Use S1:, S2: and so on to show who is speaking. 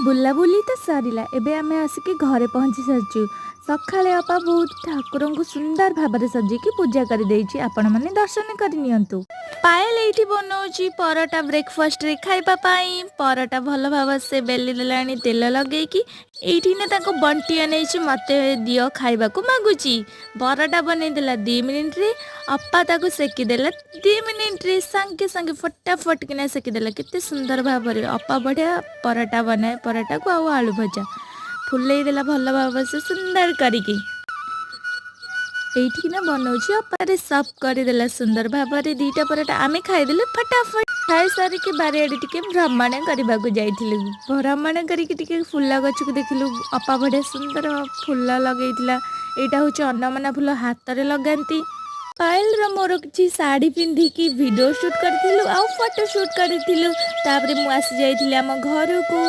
S1: ବୁଲାବୁଲି ତ ସରିଲା, ଏବେ ଆମେ ଆସିକି ଘରେ ପହଞ୍ଚି ସାରିଛୁ। ସକାଳେ ଅପା ବହୁତ ଠାକୁରଙ୍କୁ ସୁନ୍ଦର ଭାବରେ ସଜେଇକି ପୂଜା କରିଦେଇଛି। ଆପଣମାନେ ଦର୍ଶନ କରିନିଅନ୍ତୁ। ପାଏଲ ଏଇଠି ବନଉଛି ପରଟା ବ୍ରେକଫାଷ୍ଟରେ ଖାଇବା ପାଇଁ। ପରଟା ଭଲ ଭାବରେ ସେ ବେଲି ଦେଲାଣି ତେଲ ଲଗେଇକି। ଏଇଠି ନା ତାକୁ ବଣ୍ଟି ଆନେଇଛି, ମତେ ଦିଅ ଖାଇବାକୁ ମାଗୁଛି। ପରଟା ବନେଇଦେଲା 2 ମିନିଟ୍ରେ। ଅପା ତାକୁ ସେକିଦେଲା 2 ମିନିଟ୍ରେ। ସାଙ୍ଗେ ସାଙ୍ଗେ ଫଟାଫଟ କିନା ସେକିଦେଲା କେତେ ସୁନ୍ଦର ଭାବରେ। ଅପା ବଢ଼ିଆ ପରଟା ବନାଏ, ପରଟାକୁ ଆଉ ଆଳୁ ଭଜା। ଫୁଲେଇ ଦେଲା ଭଲ ଭାବରେ ସେ ସୁନ୍ଦର କରିକି। ଏଇଠିକିନା ବନଉଛି ଅପାରେ ସଫ୍ କରିଦେଲା ସୁନ୍ଦର ଭାବରେ ଦୁଇଟା ପରଟା। ଆମେ ଖାଇଦେଲୁ ଫଟାଫଟ। ଖାଇସାରିକି ବାରିଆଡ଼େ ଟିକେ ଭ୍ରମଣ କରିବାକୁ ଯାଇଥିଲୁ। ଭ୍ରମଣ କରିକି ଟିକେ ଫୁଲ ଗଛକୁ ଦେଖିଲୁ। ଅପା ବଢ଼ିଆ ସୁନ୍ଦର ଫୁଲ ଲଗେଇଥିଲା। ଏଇଟା ହେଉଛି ଅନମନା ଫୁଲ, ହାତରେ ଲଗାନ୍ତି। ପାଏଲର ମୋର କିଛି ଶାଢ଼ୀ ପିନ୍ଧିକି ଭିଡ଼ିଓ ସୁଟ୍ କରିଥିଲୁ ଆଉ ଫଟୋ ସୁଟ୍ କରିଥିଲୁ। ତାପରେ ମୁଁ ଆସି ଯାଇଥିଲି ଆମ ଘରକୁ।